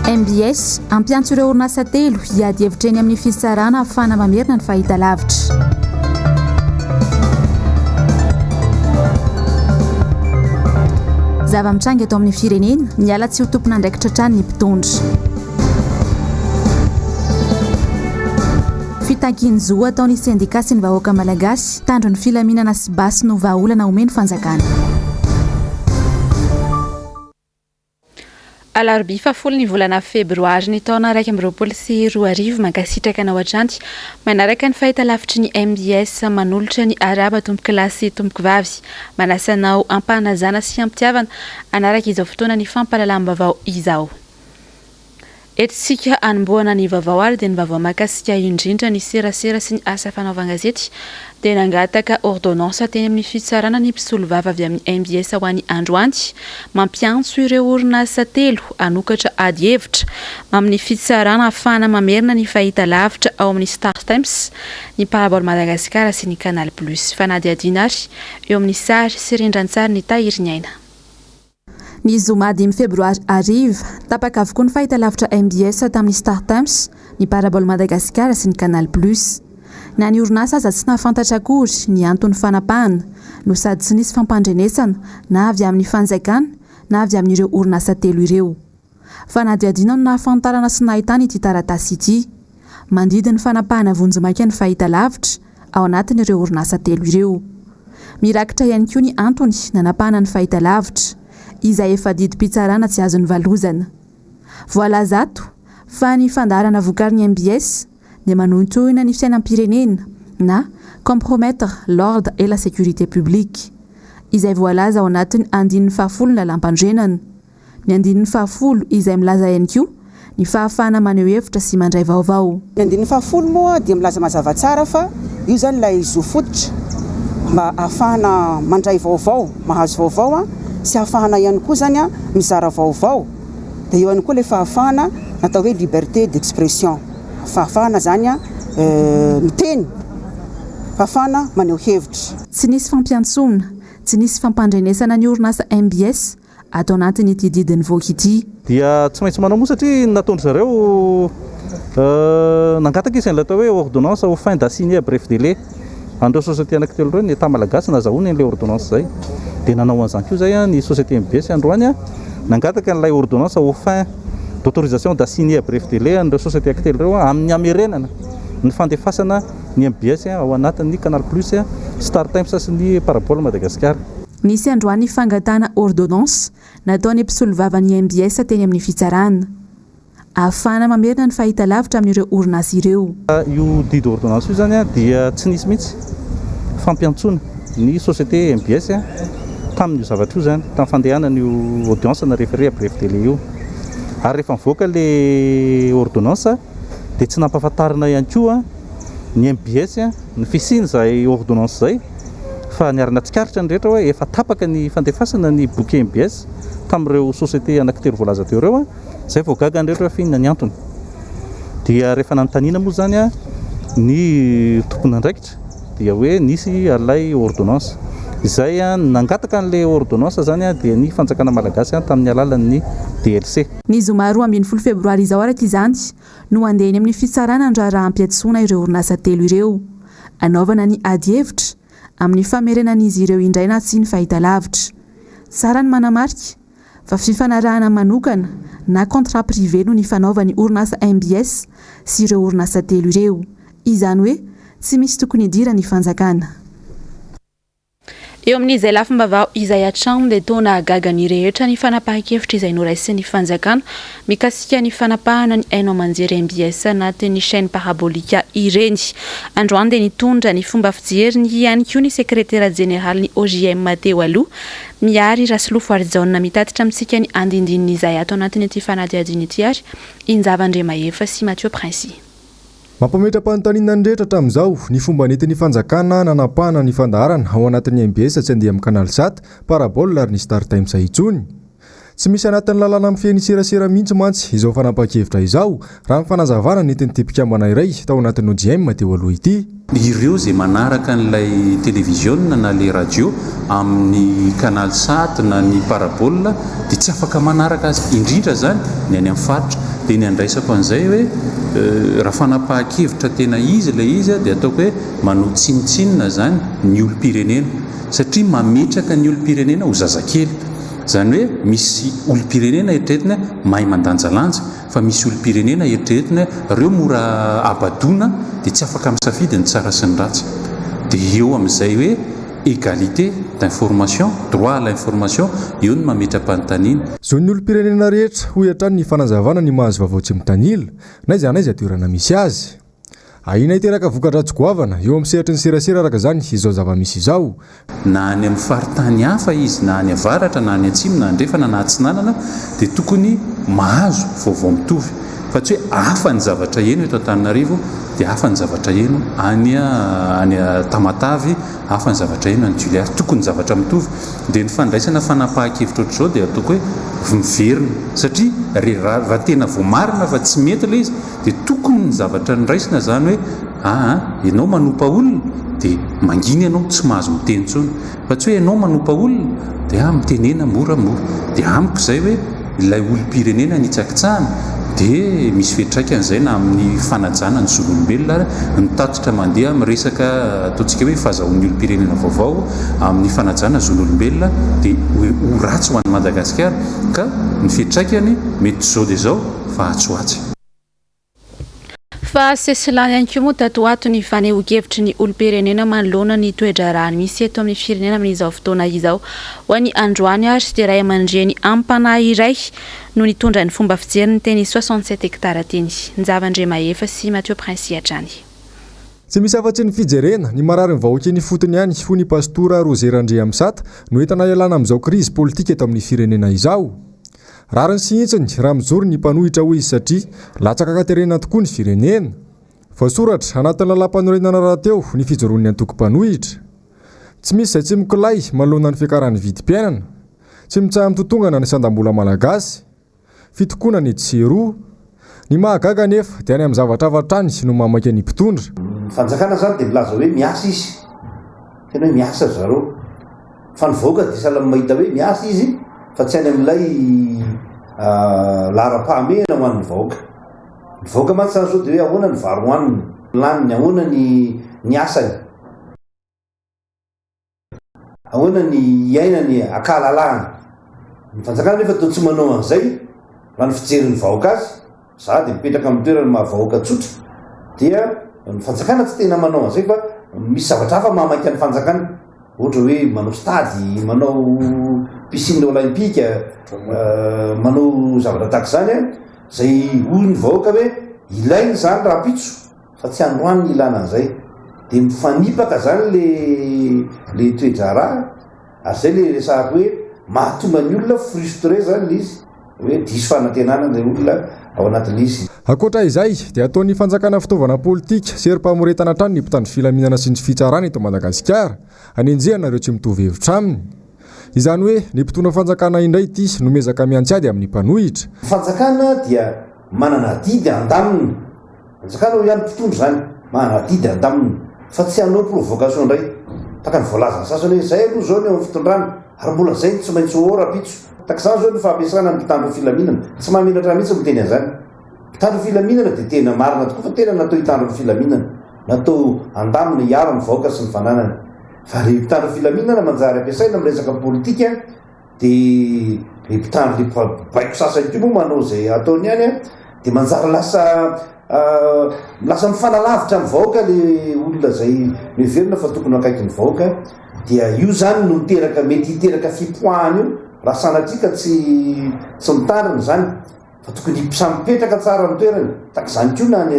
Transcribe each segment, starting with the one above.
MBS, Hampiantso ireo orinasa telo hiady hevitra eny amin'ny fitsarana ahafahana mamerina ny fahitalavitra. Zava-mitranga eto amin'ny firenena, miala tsy ho tompon'andraikitra hatrany ny mpitondra. Fitakian-jo ataon'ny sendika sy ny vahoaka malagasy, tandro ny filaminana sy basy no vahaolana omen'ny fanjakana. Alarobia fahafolo ny volana febroary ny taona 2021 mankasitraka anao hatrany manaraka ny fahitalavitry ny mbs manolotra ny arahaba tompokolahy sy tompokovavy manasa anao am-panajana sy am-pitiavana hanaraka izao fotoana ny fampahalalam-baovao izao. Eto isika hanombohana ny vaovao ary dia ny vaovao mahakasika indrindra ny serasera sy ny asa fanaovan-gazety dia nangataka ordonnance teny amin'ny fitsarana ny mpisolovava avy amin'ny mbs ho an'ny androany mampiantso ireo orinasa telo hanokatra ady hevitra amin'ny fitsarana ahafahana mamerina ny fahitalavitra ao amin'ny Startimes, ny Parabole Madagascar sy ny Canal Plus. Fanadihadiana ary eo amin'ny sary sy rindrantsary ny Tahiriniaina. Ny zoma dimy febroary hariva, tapaka avokoa ny fahitalavitra mbs tamin'ny Startimes, ny Parabole Madagascar sy ny Canal Plus. Na ny orinasa aza tsy nahafantatra akory ny anton'ny fanapahana, no sady tsy nisy fampandrenesana na avy amin'ny fanjakana na avy amin'ireo orinasa telo ireo. Fanadihadiana no nahafantarana sy nahitana ity taratasy ity. Mandidy ny fanapahana vonjimaika ny fahitalavitra ao anatin'ireo orinasa telo ireo. Mirakitra ihany koa ny antony nanapahana ny fahitalavitra, izay efa didim-pitsarana tsy azo nivalozana. Voalaza ato fa ny fandaharana vokarin'ny mbs dia manohintohina ny fiainam-pirenena na compromettre l'ordre et la sécurité publique, izay voalaza ao anatin'ny andininy fahafolo ny lalàmpanorenana. Ny andininy fahafolo izay milaza ihany koa ny fahafahana maneho hevitra sy mandray vaovao. Ny andininy fahafolo moa dia milaza mazava tsara fa io izany ilay zo fototra mba ahafahana mandray vaovao, mahazo vaovao sy ahafahana ihany koa izany mizara vaovao. Dia eo ihany koa ilay fahafahana natao hoe liberté d'expression, fahafahana izany miteny, fahafahana maneho hevitra. Tsy nisy fampiantsoana, tsy nisy fampandrenesana ny orinasa mbs ato anatin'ity didy nivoaka ity. Dia tsy maintsy manao moa satria ny nataon-dry zareo nangataka izy an'ilay atao hoe ordonnance aux fins d'assigner à bref délai an'ireo société anankitelo ireo ny Etat malagasy nazahoany an'ilay ordonnance izay. Dia nanao an'izany koa izay ny société mbs androany nangataka an'ilay ordonnance aux fins d'autorisation d'assigner à bref délai an'ireo société anankitelo ireo amin'ny hamerenana ny fandefasana ny mbs ao anatin'ny Canal Plus, Startimes sy ny Parabole Madagascar. Nisy androany ny fangatahana ordonnance nataon'ny mpisolovavan'ny mbs teny amin'ny fitsarana. Ahafahana mamerina ny fahitalavitra amin'ireo orinasa ireo. Io didy ordonnance io izany dia tsy nisy mihitsy fampiantsoana ny société mbs tamin'io zavatra io izany, tamin'ny fandehanana io audience na référé à bref délai io. Ary rehefa nivoaka ilay ordonnance dia tsy nampahafantarina ihany koa ny mbs ny fisian'izay ordonnance izay. Fa niara-natsikaritra ny rehetra hoe efa tapaka ny fandefasana ny bouquet mbs tamin'ireo société anankitelo voalaza teo ireo, izay vao gaga ny rehetra hoe fa inona ny antony. Dia rehefa nanontaniana moa izany ny tompon'andraikitra dia hoe nisy ilay ordonnance. Izay nangataka an'ilay ordonnance izany dia ny fanjakana malagasy tamin'ny alalan'ny DLC. Ny zoma 12 febroary izao araka izany no handeha eny amin'ny fitsarana ny raharaha hampiantsoana ireo orinasa telo ireo. Anaovana ny ady hevitra amin'ny famerenan'izy ireo indray na tsia ny fahitalavitra. Tsara ny manamarika fa fifanarahana manokana na contrat privé no nifanaovan'ny orinasa mbs sy ireo orinasa telo ireo. Izany hoe tsy misy tokony hidiran'ny fanjakana. Eo amin'izay lafim-baovao izay hatrany dia toa nahagaga ny rehetra ny fanapahan-kevitra izay noraisin'ny fanjakana mikasika ny fanapahana ny haino aman-jery mbs anatin'ny chaîne parabolique ireny. Androany dia nitondra ny fomba fijeriny ihany koa ny sekretera jeneralin'ny OJM teo aloha, Mihary Rasolofoarijaona. Mitatitra amintsika ny andindinin'izay ato anatin'ity fanadihadiana ity ary i Njava Andriamahefa sy Mathieu Princi. Mampametra-panontaniana ny rehetra hatramin'izao ny fomba nentin'ny fanjakana nanapahana ny fandaharana ao anatin'ny mbs tsy handeha amin'ny Canalsat, Parabole ary ny Startimes intsony. Tsy misy anatin'ny lalàna mifehy ny serasera mihitsy mantsy izao fanapahan-kevitra izao, raha ny fanazavana nentin'ity mpikambana iray tao anatin'ny OJM teo aloha ity. Ireo izay manaraka an'ilay televiziona na ilay radio amin'ny canal sat na ny parabole dia tsy afaka manaraka azy, indrindra izany ny any amin'ny faritra. Dia ny andraisako an'izay hoe raha fanapahan-kevitra tena izy ilay izy dia ataoko hoe manao tsinontsinona izany ny olom-pirenena satria mametraka ny olom-pirenena ho zazakely. Izany hoe misy olom-pirenena eritreretina mahay mandanjalanja fa misy olom-pirenena eritreretina ireo mora abadoana dia tsy afaka misafidy ny tsara sy ny ratsy. Dia eo amin'izay hoe égalité d'information, droit à l'information, eo no mametra-panontaniana. Zon'ny olom-pirenena rehetra, hoy hatrany ny fanazavana ny mahazo vaovao tsy mitanila, n'aiza n'aiza toerana misy azy. Ahiana hiteraka voka-dratsy goavana eo amin'ny sehatry ny serasera araka izany izao zava-misy izao. Na any amin'ny faritany hafa izy, na any avaratra, na any atsimo, na andrefana, na atsinanana, dia tokony mahazo vaovao mitovy. Fa tsy hoe hafa ny zavatra heno eto Antananarivo, dia hafa ny zavatra heno any any Tamatave, hafa ny zavatra heno any Tuléar. Tokony zavatra mitovy. Dia ny fandraisana fanapahan-kevitra ohatr'izao dia ataoko hoe miverina. Satria raha tena voamarina fa tsy mety ilay izy, Dia tokony ny zavatra noraisina izany hoe aa ianao manompa olona dia mangina ianao tsy mahazo miteny intsony fa tsy hoe ianao manompa olona dia mitenena moramora. Dia amiko izay hoe ilay olom-pirenena nitsakitsahana dia misy fiantraikany izay na amin'ny fanajana ny zon'olombelona ary ny tatitra mandeha amin'ny resaka ataontsika hoe fahazahoan'ny olom-pirenena vaovao amin'ny fanajana zon'olombelona dia ho ratsy ho an'i Madagasikara ka ny fiantraikany mety tsy izao dia izao fa atsy ho atsy. Fa sesilany ihany koa moa tato ho ato ny fanehoan-kevitry ny olom-pirenena manoloana ny toe-draharaha misy eto amin'ny firenena amin'izao fotoana izao. Ho an'ny androany ary dia ray aman-dreny amam-panahy iray no nitondra ny fomba fijeriny teny 67 hectares teny Njava Andriamahefa sy Mathieu Prince hatrany. Tsy misy afa-tsy ny fijerena ny marary ny vahoaka eny ifotony ihany, hoy ny Pastora Roger Randriamisata, no entina hialana amin'izao krizy politika eto amin'ny firenena izao. Rariny sy hitsiny raha mijoro ny mpanohitra hoy izy satria latsaka an-katerena tokoa ny firenena. Voasoratra anatin'ny lalàmpanorenana rahateo ny fijoroan'ny antoko mpanohitra. Tsy misy izay tsy mikolay manoloana ny fiakaran'ny vidim-piainana. Tsy mitsaha-mitotongana ny sandam-bola malagasy. Fitokonana etsy sy eroa. Ny mahagaga anefa dia any amin'ny zavatra hafa hatrany no mahamaika ny mpitondra. Ny fanjakana izany dia milaza hoe miasa izy. Tena hoe miasa ry zareo. Fa ny vahoaka dia sahala amin'ny mahita hoe miasa izy fa tsy any amin'ilay laharam-pahamehana ho an'ny vahoaka. Ny vahoaka mantsy izany izao dia hoe ahoana ny vary hohaniny, ny laniny, ahoana ny ny asany, ahoana ny iainany ankahalalahana. Ny fanjakana nefa toa tsy manao an'izay raha ny fijerin'ny vahoaka azy. Za dia mipetraka amin'ny toerana maha vahoaka tsotra dia ny fanjakana tsy tena manao an'izay fa misy zavatra hafa mahamaika ny fanjakana. Ohatra hoe manao stade, manao piscine olympique, manao zavatra tahaka izany an, izay hoy ny vahoaka hoe ilaina izany rahampitso fa tsy androany ny ilana an'izay. Dia mifanipaka izany le le toe-draharaha ary izay le resahako hoe mahatonga ny olona frustré izany le izy. Hoe diso fanantenana ilay olona ao anatin'ilay izy. Ankoatra izay, dia ataon'ny fanjakana fitaovana politika sy herim-pamoretana hatrany ny mpitandro filaminana sy ny fitsarana eto Madagasikara, hanenjehana ireo tsy mitovy hevitra aminy. Izany hoe, ny mpitondra fanjakana indray ity no miezaka mihantsy ady amin'ny mpanohitra. Ny fanjakana dia manana adidy handamina. Fanjakana hoy ihany mpitondra izany, manana adidy handamina, fa tsy hanao provocation indray. Tahaka ny voalazan'ny sasany hoe izay aloha izao ny eo amin'ny fitondrana, ary mbola izay no tsy maintsy ho ao rahampitso. Tahaka izany izao ny fampiasana ny mpitandro ny filaminana. Tsy mahamenatra mihitsy ny miteny an'izany. Mpitandro ny filaminana dia tena marina tokoa fa tena natao hitandro ny filaminana. Natao handamina, hiaro ny vahoaka sy ny fananany. Fa ry mpitandro ny filaminana manjary ampiasaina amin'ny resaka politika dia ry mpitandro ry mpibaiko sasany koa moa manao izay ataony ihany an, dia manjary lasa lasa mifanalavitra amin'ny vahoaka le olona izay noheverina fa tokony ho akaiky ny vahoaka. Dia io izany no miteraka, mety hiteraka fipoahana io raha sanatria ka tsy tsy mitandrina izany fa tokony samy mipetraka tsara amin'ny toerany. Tahaka izany koa na ny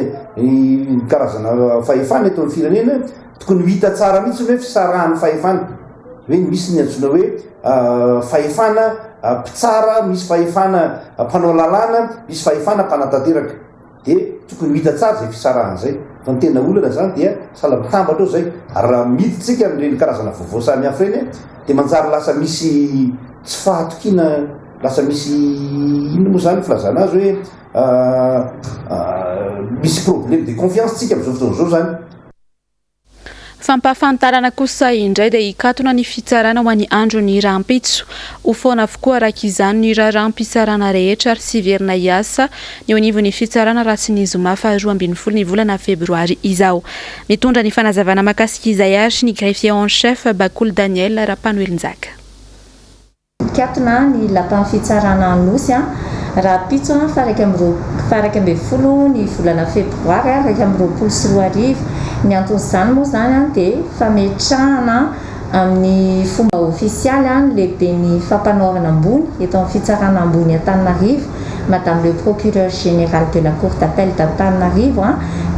ny karazana fahefana eto amin'ny firenena, tokony ho hita tsara mihitsy ny hoe fisarahan'ny fahefana. Hoe misy ny antsoina hoe fahefana mpitsara, misy fahefana mpanao lalàna, misy fahefana mpanatanteraka. Dia. tokony ho hita tsara izay fisarahana izay. Fa ny tena olana izany dia sahala mitambatra eo izay. Ary raha miditsika amin'ireny karazana vaovao samihafa ireny dia manjary lasa misy tsy fahatokiana, lasa misy inona moa izany filazana azy hoe misy problème de confiance tsika amin'izao fotoana izao izany. Fampahafantarana kosa indray dia hikatona ny fitsarana ho an'ny andron'ny rahampitso. Ho foana avokoa araka izany ny raharaham-pitsarana rehetra ary tsy hiverina hiasa ny eo anivon'ny fitsarana raha tsy ny zoma faha 12 ny volana febroary izao. Mitondra ny fanazavana mahakasika izay ary ny greffier en chef Bakoly Daniel Rapanoelinjaka. Hikatona ny lapan'ny fitsarana Anosy rahampitso faha 11 ny volana febroary 2021. Ny anton'izany moa izany dia fametrahana amin'ny fomba ofisialy ny lehiben'ny fampanoavana ambony eto amin'ny fitsarana ambony Antananarivo, Madame le Procureur Général de la Cour d'Appel d'Antananarivo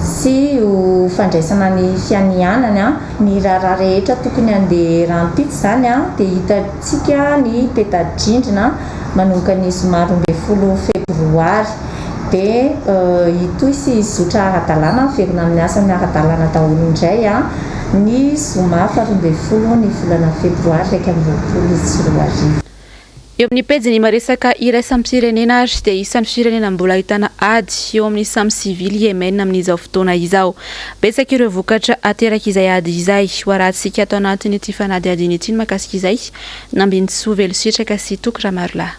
sy ho fandraisana ny fianianany. Ny raharaha rehetra tokony handeha rahampitso izany dia hitantsika ny peta-drindrina manomboka ny zoma 12 febroary. Dia hitohy sy hizotra ara-dalàna, miverina amin'ny asany ara-dalàna daholo indray ny zoma faha 12 ny volana febroary 2021. Eo amin'ny pejiny maresaka iraisam-pirenena ary dia isan'ny firenena mbola ahitana ady eo amin'ny samy sivily Yemen amin'izao fotoana izao. Betsaka ireo vokatra aterak'izay ady izay. Ho arahantsika ato anatin'ity fanadihadiana ity ny mahakasika izay. Nambinintsoa Velositraka sy Toky Ramarolahy.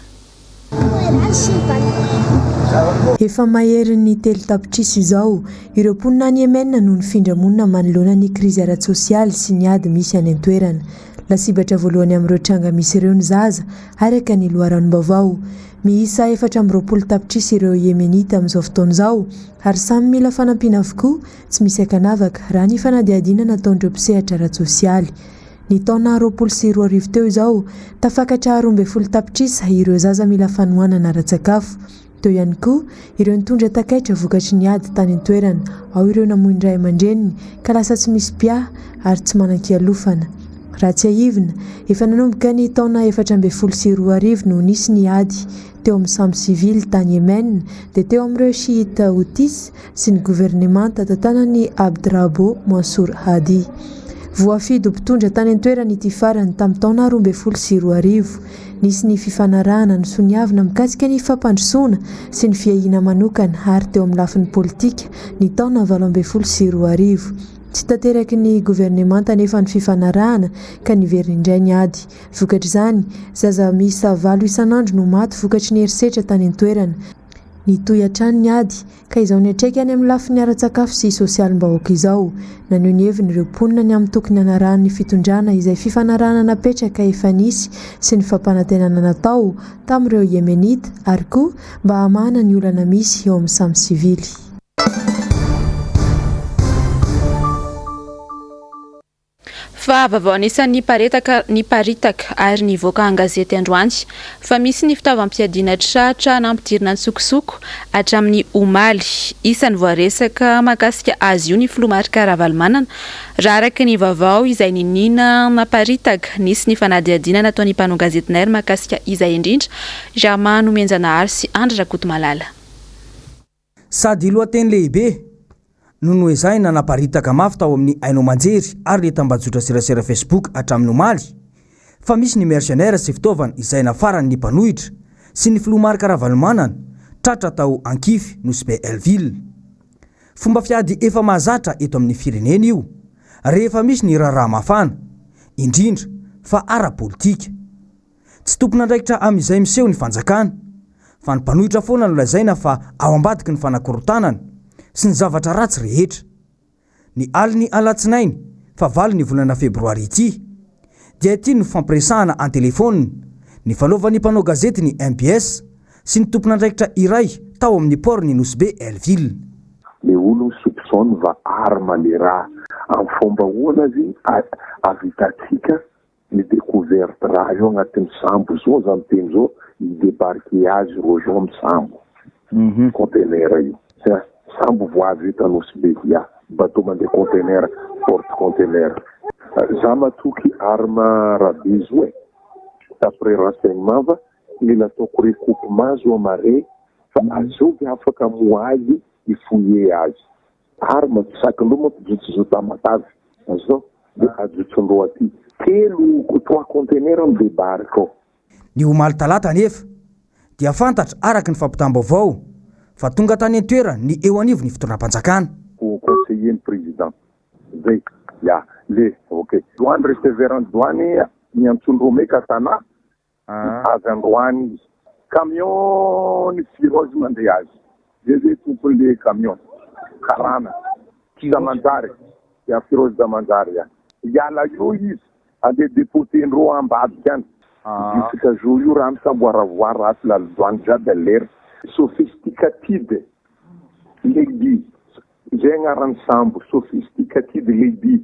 Efa maherin'ny telo tapitrisa izao ireo mponina any Yemen no nifindra monina manoloana ny krizy ara-tsosialy sy ny ady misy any an-toerana. Lasibatra voalohany amin'ireo tranga misy ireo ny zaza, araka ny loharanom-baovao. Miisa 24 tapitrisa ireo Yemenita amin'izao fotoana izao, ary samy mila fanampiana avokoa, tsy misy ankanavaka, raha ny fanadihadiana nataon'ireo mpisehatra ara-tsosialy. Ny taona 2020 teo izao, tafakatra 12 tapitrisa ireo zaza mila fanohanana ara-tsakafo. Teo ihany koa ireo nitondra takaitra vokatry ny ady tany an-toerana, ao ireo namoy ny ray aman-dreniny ka lasa tsy misy mpiahy ary tsy manan-kialofana. Raha tsiahivina, efa nanomboka ny taona 2014 no nisy ny ady teo amin'ny samy sivily tany Yemen, dia teo amin'ireo Shiites Houthis sy ny governemanta tantanan'i Abd Rabbo Mansour Hadi. Voafidy ho mpitondra tany an-toerana ity farany tamin'ny taona 2012. Nisy ny fifanarahana nosoniavina mikasika ny fampandrosoana sy ny fiahiana manokana ary teo amin'ny lafiny politika ny taona 2018. Tsy tanteraky ny governemanta anefa ny fifanarahana ka niverina indray ny ady. Vokatr'izany, zaza miisa valo isan'andro no maty vokatry ny herisetra tany an-toerana. Nitohy hatrany ny ady, ka izao niantraika any amin'ny lafiny ara-tsakafo sy sosialim-bahoaka izao. Naneho ny heviny ireo mponina ny amin'ny tokony hanarahan'ny fitondrana izay fifanarahana napetraka efa nisy sy ny fampanantenana natao tamin'ireo Yemenita ary koa mba hamahana ny olana misy eo amin'ny samy sivily. Fa vaovao anisan'ny niparetaka niparitaka ary nivoaka an-gazety androany fa misy ny fitaovam-piadiana tratra nampidirina an-tsokosoko hatramin'ny omaly. Isan'ny voaresaka mahakasika azy io ny filoha Marc Ravalomanana. Raha araka ny vaovao izay niniana naparitaka, nisy ny fanadihadiana nataon'ny mpanao gazetinay mahakasika izay indrindra, Germain Nomenjanahary sy Andry Rakotomalala. Sady lohateny lehibe no noezahina naparitaka mafy tao amin'ny haino aman-jery ary ny tambajotra serasera Facebook hatramin'ny omaly fa misy ny mercenaires sy fitaovana izay nafaran'ny mpanohitra sy ny filoha Marc Ravalomanana tratra tao Ankify Nosy Be Hellville. Fomba fiady efa mahazatra eto amin'ny firenena io rehefa misy ny raharaha mafana, indrindra fa ara-politika. Tsy tompon'andraikitra amin'izay miseho ny fanjakana, fa ny mpanohitra foana no lazaina fa ao ambadiky ny fanakorontanana sy ny zavatra ratsy rehetra. Ny alin'ny alatsinainy fahavalo ny volana febroary ity, dia ity no fifampiresahana an-telefaonina nifanaovan'ny mpanao gazety ny mbs sy ny tompon'andraikitra iray tao amin'ny port-n'i Nosy Be Hellville. Le olo mi-soupçonne va arme le raha, am fomba ahoana zegny ahavitatsika Mi decouverte raha io agnatin'ny sambo zao za miteny zao hi debarquer azy reo zao am sambo container io sia sambo vo avy eto Nosy Be ia bateau mandeha container porte container za matoky arme Rabe zo e d'après renseignement va mila ataoko recoupement zo mare fa azovy afaka amoha azy. hi-fouiller azy. Arme tsy sakin-droa manko jotso zo Tamatave azonao de ajotson-droa aty. Telo trois conteneurs mi-debarque ao. Ny omaly talata anefa dia fantatra araka ny fampitam-baovao fa tonga tany an-toerana ny eo anivon'ny fitondram-panjakana. Ho conseiller ny président zay ya le ok. Douane receveur ny douane niantsoan-dRomey ka Tana Avy androany izy. Camion ny Firoz mandeha azy. Zay zay tompony le camion. Karana. Zamanjary. Ya Firoz Zamanjary ya. Hiala eo izy andeha depoter-ndreo ambadika any. Jusqu'à jour io raha misamboaravoara ratsy lalidoany jiaby alerte. Sophisticated lady zay agnaran'ny sambo sophisticated lady.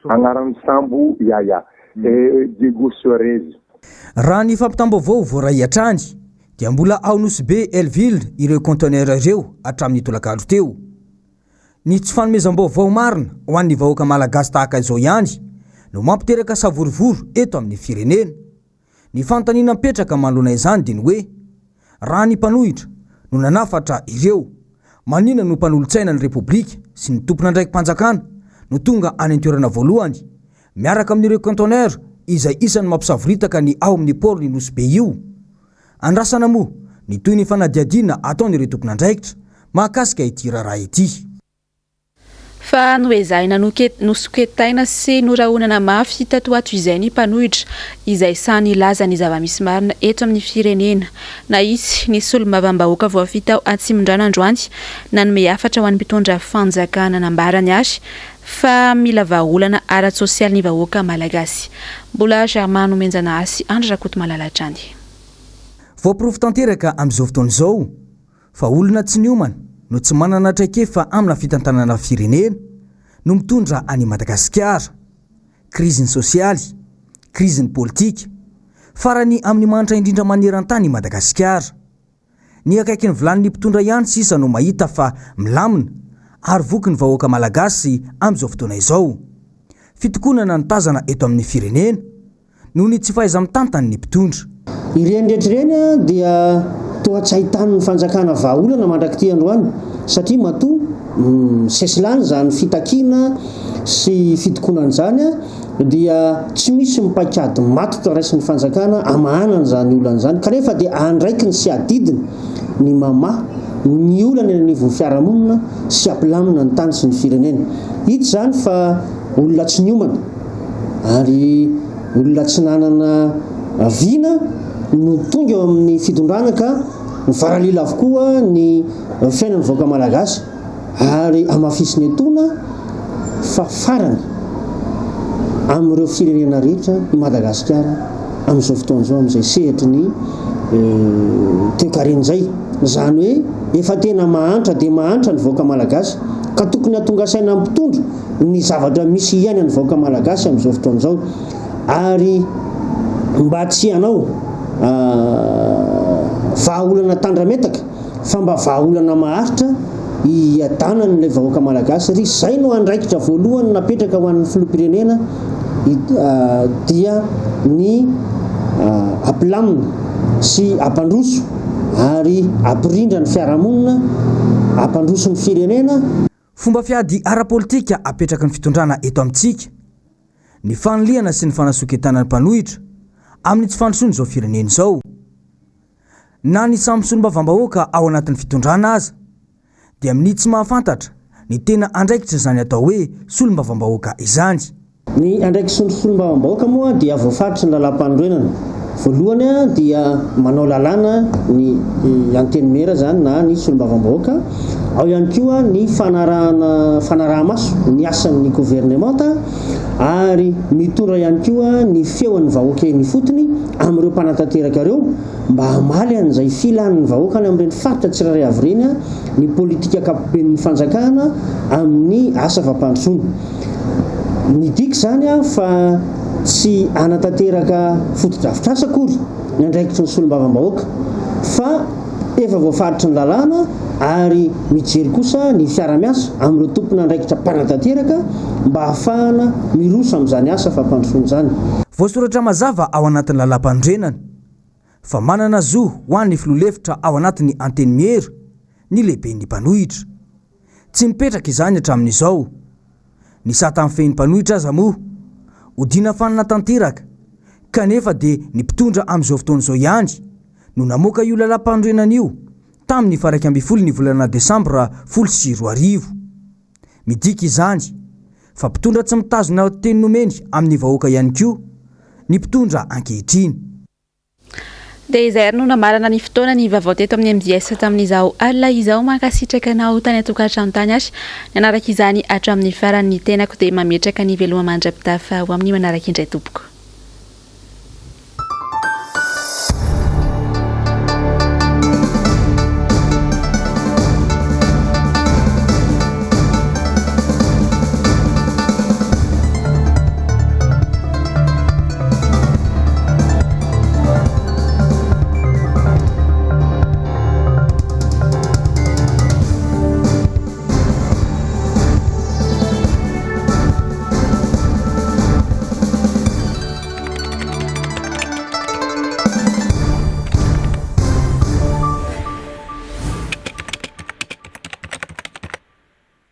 Agnaran'ny sambo Yaya eh Diego Suarez. Raha ny fampitam-baovao voaray hatrany dia mbola ao Nosy Be Hellville ireo conteneurs ireo hatramin'ny tolakandro teo. Ny tsy fanomezam-baovao marina ho an'ny vahoaka malagasy tahaka izao ihany no mampiteraka savorovoro eto amin'ny firenena. Ny fanontaniana mipetraka manoloana izany dia ny hoe, raha ny mpanohitra no nanafatra ireo, maninona no mpanolotsaina ny Repoblika sy ny tompon'andraiki-panjakana no tonga any an-toerana voalohany miaraka amin'ireo conteneurs izay isan'ny mampisavoritaka ny ao amin'ny port-n'i Nosy Be io? Andrasana moa ny tohin'ny fanadihadiana ataon'ireo tompon'andraikitra mahakasika ity raharaha ity. Fa noezahina nosoketaina sy norahonana mafy tato ho ato izay ny mpanohitra izay sahy nilaza ny zava-misy marina eto amin'ny firenena. Nahitsy ny solombavambahoaka voafidy tao Atsimondrano androany nanome hafatra ho an'ny mpitondra fanjakana nambarany ary fa mila vahaolana ara-tsosialy ny vahoaka malagasy. Mbola Germain Nomenjanahasy Andry Rakotomalala hatrany. Voaporofo tanteraka amin'izao fotoana izao fa olona tsy niomana no tsy manana traikefa amina fitantanana firenena no mitondra an'i Madagasikara. Krizin'ny sosialy, krizin'ny politika. Farany amin'ny mahantra indrindra maneran-tany i Madagasikara. Ny akaikin'ny vilanin'ny mpitondra ihany sisa no mahita fa milamina ary voky ny vahoaka malagasy amin'izao fotoana izao. Fitokonana no tazana eto amin'ny firenena. noho ny tsy fahaiza-mitantan' ny mpitondra. Ireny rehetra ireny dia toa tsy ahitan'ny fanjakana vahaolana mandrak'ity androany satria matoa misesilany izany fitakiana sy fitokonana izany dia tsy misy ny paikady matotra raisin'ny fanjakana hamahana an'izany olana izany kanefa dia andraikiny sy adidiny ny mamaha ny olana eny anivon'ny fiarahamonina sy hampilamina ny tany sy ny firenena. Hita izany fa olona tsy niomana. Ary olona tsy nanana vina no tonga eo amin'ny fitondrana ka mivaralila avokoa ny fiainan'ny vahoaka malagasy ary hamafisiny etoana fa farany amin'ireo firenena rehetra i Madagasikara amin'izao fotoana izao amin'izay sehatry ny toekarena izay. Izany hoe efa tena mahantra dia mahantra ny vahoaka malagasy ka tokony hatonga saina amin'ny mpitondra ny zavatra misy iainan'ny vahoaka malagasy amin'izao fotoana izao ary mba tsy hanao vahaolana tandrametaka fa mba vahaolana maharitra hiadanan'ilay vahoaka malagasy satria izay no andraikitra voalohany napetraka ho an'ny filoham-pirenena dia ny hampilamina sy hampandroso ary hampirindra ny fiarahamonina, hampandroso ny firenena. Fomba fiady ara-politika apetraky ny fitondrana eto amintsika ny fanilihana sy ny fanasoketana ny mpanohitra amin'ny tsy fandrosoan'izao firenena izao. Na ny samy solombavambahoaka ao anatin'ny fitondrana aza dia minia tsy mahafantatra ny tena andraikitr'izany atao hoe solombavambahoaka izany. Ny andraikitry ny solombavambahoaka moa dia voafaritry ny lalàmpanorenana. Voalohany dia manao lalàna ny antenimiera izany na ny solombavambahoaka. Ao ihany koa ny fanarahana fanaraha-maso ny asan'ny governemanta ary mitondra ihany koa ny feon'ny vahoaka eny ifotony amin'ireo mpanatanteraka ireo mba hamaly an'izay filan'ny vahoaka any amin'ireny faritra tsirairay avy ireny ny politika ankapoben'ny fanjakana amin'ny asa fampandrosoana. Midika izany fa tsy hanatanteraka fotodrafitrasa akory ny andraikitry ny solombavambahoaka fa efa voafaritry ny lalàna ary mijery kosa ny fiara-miasa amin'ireo tompon'andraikitra mpanatanteraka mba hahafahana miroso amin'izany asa fampandrosoana izany. Voasoratra mazava ao anatin'ny lalàmpanorenana fa manana zo ho an'ny filoha lefitra ao anatin'ny Antenimiera ny lehiben'ny mpanohitra. Tsy mipetraka izany hatramin'izao. Ny sata mifehy ny mpanohitra aza moa odiana fanina tanteraka kanefa dia ny mpitondra amin'izao fotoana izao ihany no namoaka io lalàmpanorenana io tamin'ny faha 11 ny volana desambra 2010. Midika izany fa mpitondra tsy mitazona teny nomeny amin'ny vahoaka ihany koa ny mpitondra ankehitriny. Dia izay ary no namarana ny fotoana ny vaovao teto amin'ny mbs tamin'izao alina izao. Mankasitraka anao tany an-tokantrano tany ary nanaraka izany hatramin'ny farany ny tenako dia mametraka ny veloma mandra-pitafa ho amin'ny manaraka indray tompoko.